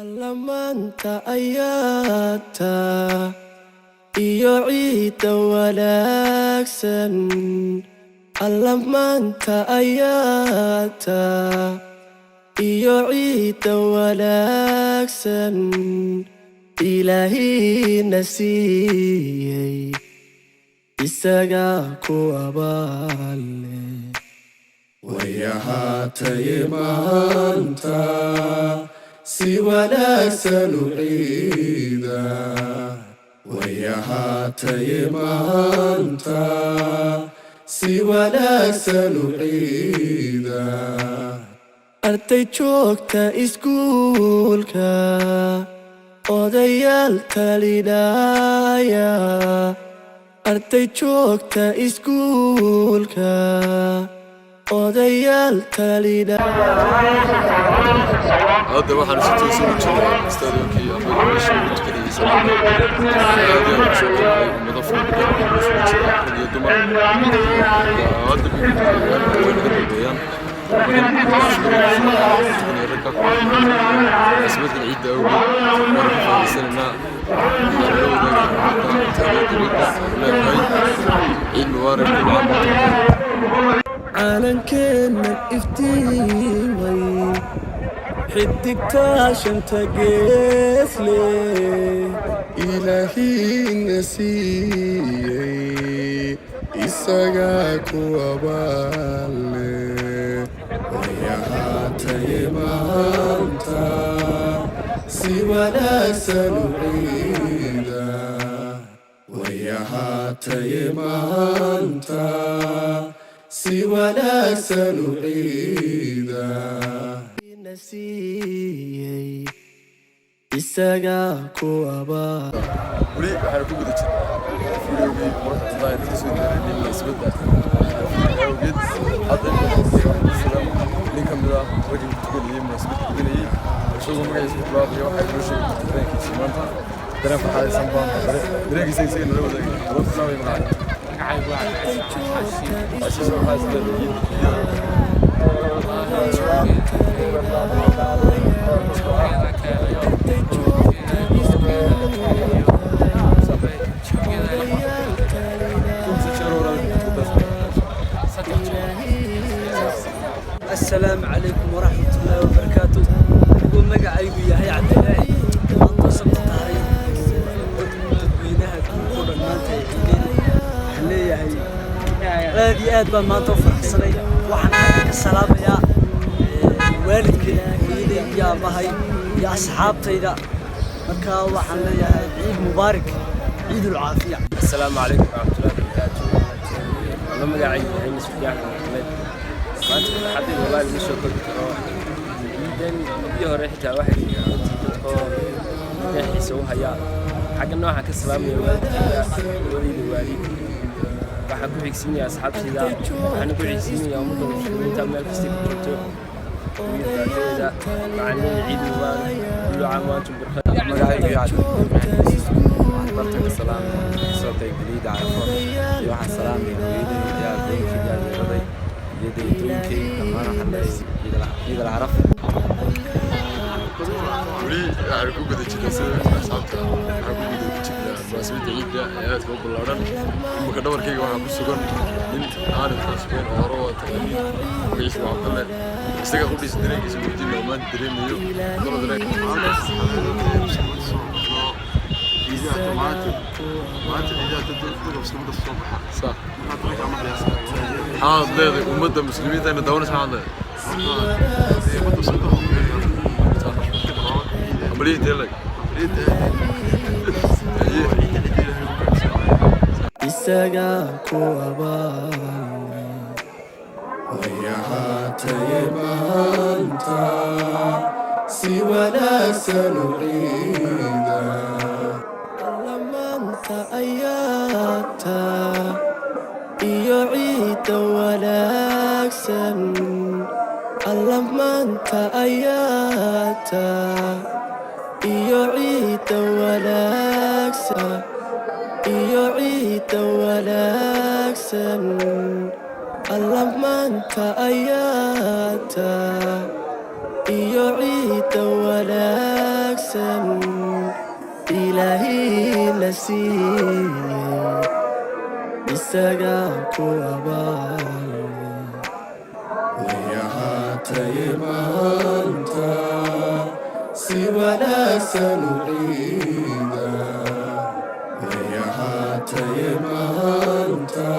Alla maanta ayaata iyo ciidda wanaagsan. Alla maanta ayaata iyo ciidda wanaagsan Ilaahina siiyey, isagaa ku abaale. Way ahaataye maanta si wanaagsan u ciida. Way ahaataye maanta si wanaagsan u ciida. Arday joogta iskuulka, odayaal talinaya. Arday joogta iskuulka, odayaal talinaya. Hadda waxaan si toos ugu jiraa stadiumkii ama meeshii lagu tukanayay salaada. Aad iyo aad usoo qeybgalay ummado fara badan oo isugu jira rag iyo dumar. Hadda bay ku tukanayaan, way naga dambeeyaan badan tukanaya ragga. Munaasabadkan ciidda awgeed waana ka faa'iidaysanaynaa. Waxaan la wadaagaynaa ummadda taariikhda ciidda oo leedahay ciid mubaarak, كل عام وأنتم بخير. Calankeenna iftiimay, xidigtaa shanta geesle. Ilaahiina siiyey, isagaa ku abaale. Way ahaataye maanta si wanaagsan u ciida. Way ahaataye maanta si wanaagsan u ciida. Na siiyey, isagaa ku abaal. Weli waxaanu ku guda jirnaa fiidiyowgii quruxda badnaa ee dadka soo diyaarinay munaasabadda awgeed. Hadda inta waxaa ku sugan nin ka mid ah raggii ku tukanayay munaasabadda tukanayay, isagoo magaciisa ku bilaabaya. Waxay noo sheegi kartaa dareenkiisa maanta. Dareen farxadaysan baan dareenkiisa isaga nala wadaagay. Adoo bilaabay magacaaga. Magacaygu waa Cabdicasiis Xaashi. Casiis, waxaa is leedahay ciid Jawigeeda ka helayo jawigeeda. Kumsa jeer horaad ku tukataa? 3 jeer. Asalaamu calaykum waraxmatullaahi wabarakaatu. Aniguu magacaygu yahay Cabdilaahi, maanta sabti tahay, dadweynaha adduunka oo dhan maanta ay ciideen, waxaan leeyahay aad iyo aad baan maanta u faraxsanay. Waxaan halkan ka salaamayaa waalidkay, hooyaday iyo aabbahay iyo asxaabtayda. Marka waxaan leeyahay ciid mubaarak, ciidul caafiya. Asalaamu calaykum waraxmatullahi wabarakaatu. Ama magacaygu yahay Mascuud Axmed Maxamed. Maanta farxaddayda wallahi lagu soo koobi karo. Ciidan iyo hore xitaa waxay runtii dadkoo ciidan xiise u haya. Xagga nooca ka salaamaya waalidkayga, labadayda waalid. Waxaan ku xigsiinayaa asxaabtayda, waxaana ku xigsiinayaa ummadda muslimiinta meel kastay ku joogto iyo baakadeeda. Waxaan leeyahay ciid mubaarak, كل عام وأنتم بخير. Magacaygu yahay waxaan barta ka salaamaya kasoo qaybgeliyda Carafo iyo waxaan salaamaya hooyaday iyo aabbahinkii iyo adeeraday iyo deedooyinkay dhammaan. Waxaan leeyahay ciid alcaraf. Weli waxaan ku guda jirnaa sida asxaabta, waxaan ku guda jirnaa munaasabadda ciidda ee aadka u ballaaran. Imika dhabarkayga waxaa ku sugan nin aanan cusbeen oo hore waa taqaaniin. Magaciisa waa Cabdalle. Isaga qudhiisa dareenkiisa weydiin oo maanta dareemayo. Cabdalle, dareen. Maanta ciidaha dadka muslimiinta soo baxa. Sax. Markaa dareenka ma qiyaasanayo. Maxaad leedahay ummadda muslimiinta ina daawanaysa? Maxaad leedahay? Ummadda muslimiinta waxaa ku Hambaliyihii tee leg? Ciidda ciidda ciidda Ilaahay ku gaarsiiyo. Isagaa ku abaal. Way ahaataye maanta si wanaagsan u ciida. Alla maanta ayaata iyo ciidda wanaagsan. Alla maanta ayaata iyo ciidda wanaagsan iyo ciidda wanaagsan. Alla maanta ayaata iyo ciidda wanaagsan. wanaagsan Ilaahina siiyey, isaga ku abaal. Way ahaataye maanta si wanaagsan u ciida. Way ahaataye maanta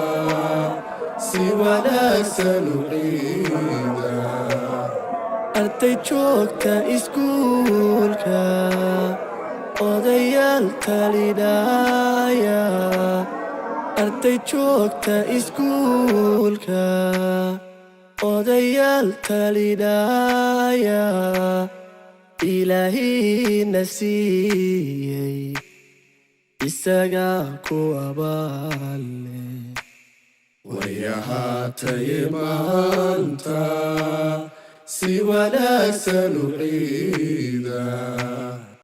si wanaagsan u ciida. Arday joogta iskuulka, odayaal talinaya. Arday joogta iskuulka, odayaal talinaya, Ilaahina siiyey, isaga ku abaale. Way ahaataye maanta si wanaagsan u ciida.